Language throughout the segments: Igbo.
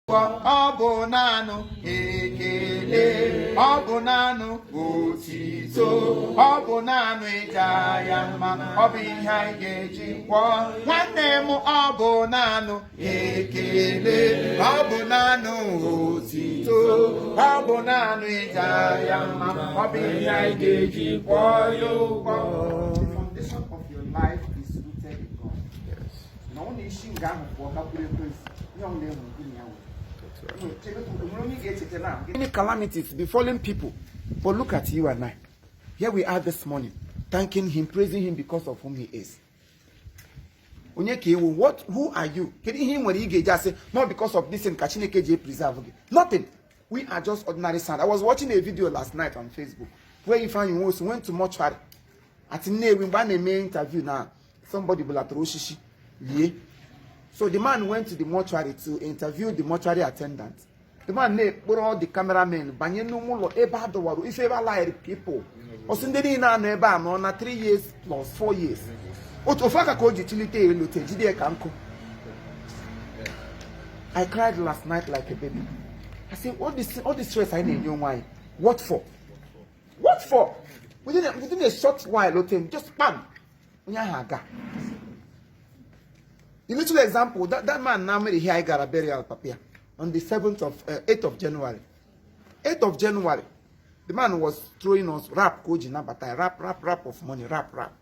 Ọ bụ naanụ ekele, ọ bụ naanụ otito, ọ bụ naanụ ịja ya mma, ọ bụ ihe anyị ga-eji kwụọ nwanne m. Ọ bụ naanụ ekele, ọ bụ naanụ otito, ọ bụ naanụ ịja ya mma, ọ bụ ihe anyị ga-eji kwụọ ya ụgwọ. The foundation of your life is rooted in God. Na ọ na-esi nga ahụ pụọ gakwuru ekwensu, ihe ọbụla e nwere, gịnị ya nwere. Many calamities befalling people. But look at you and I. Here we are this morning, thanking Him, praising Him because of whom He is. Onye ka iwu? What, who are you? Kedu ihe ị nwere ị ga-eji asị not because of this thing ka Chineke ji preserve gị? Nothing. We are just ordinary sand. I was watching a video last night on Facebook where Ifeanyi Nwosu went to mortuary at Nnewi mgbe a na-eme interview na somebody bulatara osisi lie. So the man went to the mortuary to interview the mortuary attendant. The man na-ekpọrọ the cameraman banye n'ime ụlọ ebe a dọwara ife, ebe a lighted people. Ọsị ndị niile anọ ebe a nọ na 3 years plus 4 years. Otu ofu aka ka o ji chilite elu te jide ya ka nkụ. I cried last night like a baby. I said, all this stress anyị na-enye onwe anyị, what for? What for? Within a short while, ote just bam, onye ahụ aga. The little example, that man now made here, I got a burial papa on the 7th of, 8th of January. 8th of January, the man was throwing us wrap koji nabata, wrap, wrap, wrap of money, wrap, wrap.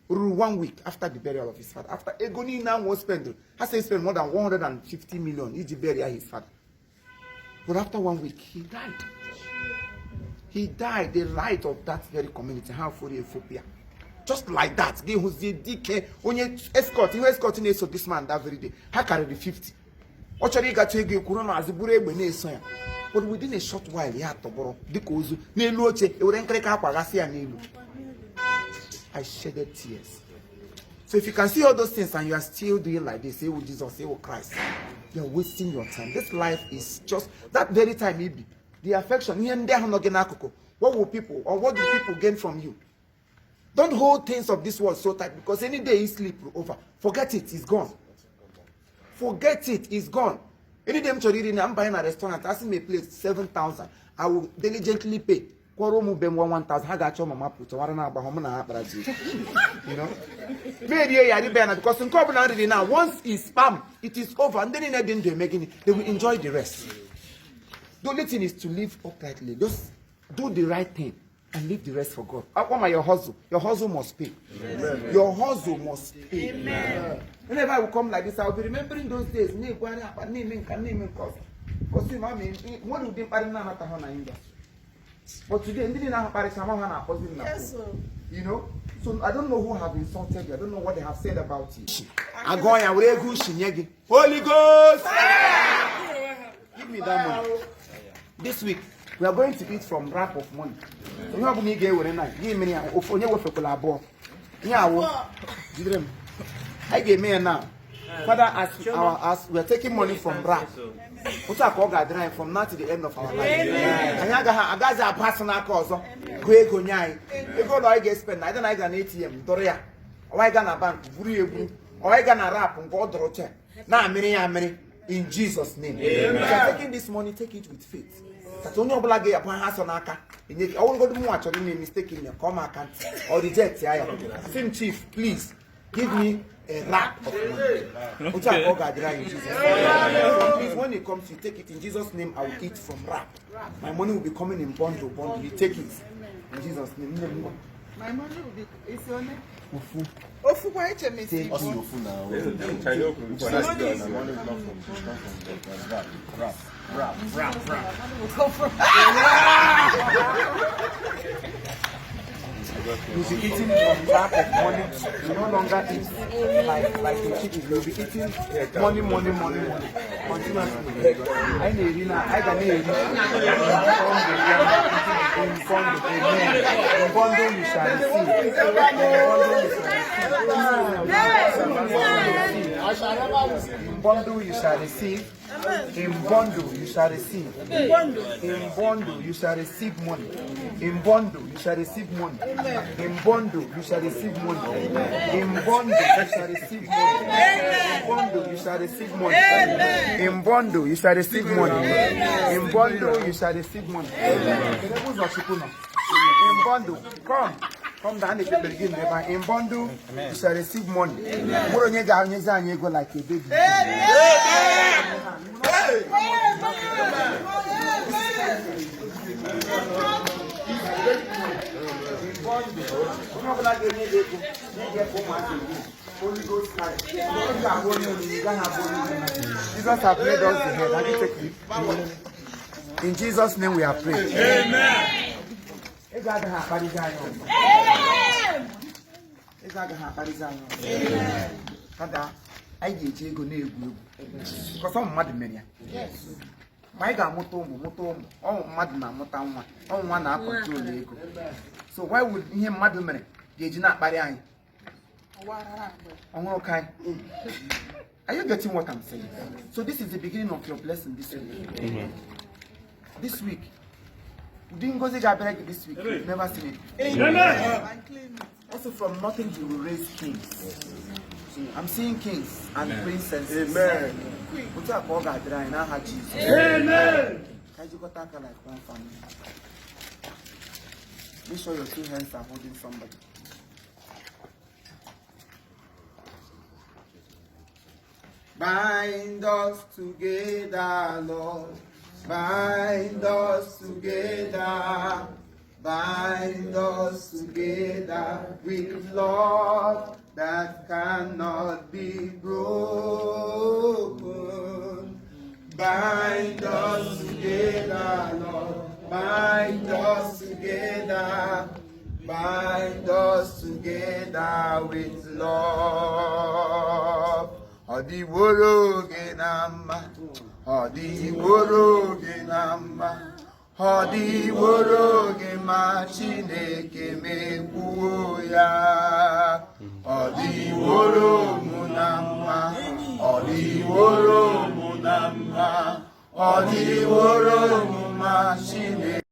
Ruru one week after the burial of his father. After ego niile ahụ was spent, ha say spent more than 150 million iji bury his father. But after one week, he died. He died the light of that very community. Ha furu efopia. Just like that. Gị hụzie dike onye escort, ihe escort na-eso this man that very day. Ha karịrị 50. Ọ chọrọ ịgatụ ego ekwuru n'azụ buru egbe na-eso ya. But within a short while, ya tọgbọrọ dịka ozu n'elu oche, ewere nkịrịka akwa gasị ya n'elu. I shedded tears. So if you can see all those things and you are still doing like this, say, "Oh Jesus, say, oh Christ," you're wasting your time. This life is just that very time, maybe the affection, ihe ndị ahụ nọ gị n'akụkụ, what will people or what do people gain from you? Don't hold things of this world so tight, because any day you sleep over, forget it, it's gone. Forget it, it's gone. Any day m chọrọ iri na mbanye na restaurant, asị m a plate 7,000, I will diligently pay. Kwọrọ ụmụ be m 1,000, ha ga-achọ mama put wara na agba hụ m na ha kpara ji. You know? Merie ya ribe ya na because nke ọbụla m riri na once is spam, it is over. Ndị niile dị ndụ eme gịnị? They will enjoy the rest. The only thing is to live uprightly. Just do the right thing and leave the rest for God. Akwa your hustle. Your hustle must pay. Your hustle must pay. Amen. Whenever I will come like this, I will be remembering those days. Na-egwari akpa, na-eme nka, na-eme nke ọzọ. Because mami, nwere ụdị mkparị na-anata ha na industry. But today, ndị niile ahụ kparịcha ma ha na-akpọzi m na phone. So I don't know who have insulted you. I don't know what they have said about you. Agụọ ya were ego ushi nye gị. Holy Ghost! Give me that money. This week, we are going to eat from wrap of money. Onye ọbụla ị ga-ewere na gị mere ya ofu onye wefekwala abụọ. Ihe awụ jidere m. Anyị ga-eme ya now. Father, as we are taking money from wrap. Otu a ka ọ ga-adịrị anyị from now to the end of our life. Anyị agaghị agaghị abụ asụ n'aka ọzọ gụọ ego nye anyị. Ego ụlọ anyị ga-espend na anyị ga na ATM dọrọ ya. Ọ anyị ga na bank buru ya eburu. Ọ anyị ga na wrap nke ọ dọrọ che na-amịrị ya amịrị in Jesus' name. If you are taking this money, take it with faith. That onye ọbụla ga-abụ ha sọ n'aka enye gị, ọ bụrụgodị mụnwa chọrọ ime mistake in ya, ka ọ ma aka ntị or reject ya ya. Sị m, "Chief, please give me a wrap of money." Otu a ka ọ ga-adịrị anyị in Jesus' name. So please, when it comes, you take it in Jesus' name. I will eat from wrap. My money will be coming in bundle, bundle. You take it in Jesus' name. Nne m, ngwa. My money will be isi one. Ofu. Ofu kwa eche m isi. Take Ọ sị it. ofu na Money is money is not from, it's not from the wrap, wrap, wrap, wrap, wrap. Money will come from. You'll be eating from wrap of money. You no longer eat like a chicken. You'll be eating money, money, money, money. Continuously. Anyị na-eri na anyị ga na-eri in bundle. Amen. In bundle you shall receive. In bundle you shall receive. In bundle you shall receive. In bundle you shall receive. In bundle you shall receive money. In bundle you shall receive money. In bundle you shall receive money. In bundle you shall receive money. In bundle you shall receive money. In bundle you shall receive money. In bundle you shall receive money. Kedu ebe ụzọ Chukwu nọ? In bundle, come. Come down the people again. Never. In bundle, you shall receive money. Nwere onye ga-anyezi anyị ego like a baby. Onye ọbụla ga-enye gị ego, nye gị ka ụmụazị ego. Holy Ghost fire. Ị ga-abụ onye onyinye, ị gaghị abụ onye onyinye. Jesus has made us the head. Have you taken it? In Jesus' name we are praying. Ego agaghị akparịzi anyị ọzọ. Ego agaghị akparịzi anyị ọzọ. Kada, anyị ga-eji ego na-egwu egwu. Because ọ mmadụ mere ya. Ma anyị ga-amụta ụmụ, mụta ụmụ. Ọ mmadụ na-amụta nwa. Ọ nwa na-acontrol ego. So why would ihe mmadụ mere ga-eji na-akparị anyị? Ọhụrụ ka anyị. Are you getting what I'm saying? So this is the beginning of your blessing this week. This week. Ụdị ngozi ga-abịara gị this week. You've never seen it. And claim it. Also from nothing he will raise kings. I'm seeing kings and princesses. Amen. Otu a ka ọ ga-adịrị anyị n'aha Jizọs. Ka anyị jikọta aka like one family. Make sure your two hands are holding somebody. Bind us together, Lord. Bind us together. Bind us together with love that cannot be broken. Bind us together, Lord. Bind us together. Bind us together with love. Ọ dịworo gị na mma. Ọ dịworo gị na mma. Ọ dịworo gị ma Chineke mekwuo ya. Ọ dịworo mụ na mma. Ọ dịworo mụ na mma. Ọ dịworo mụ ma Chineke.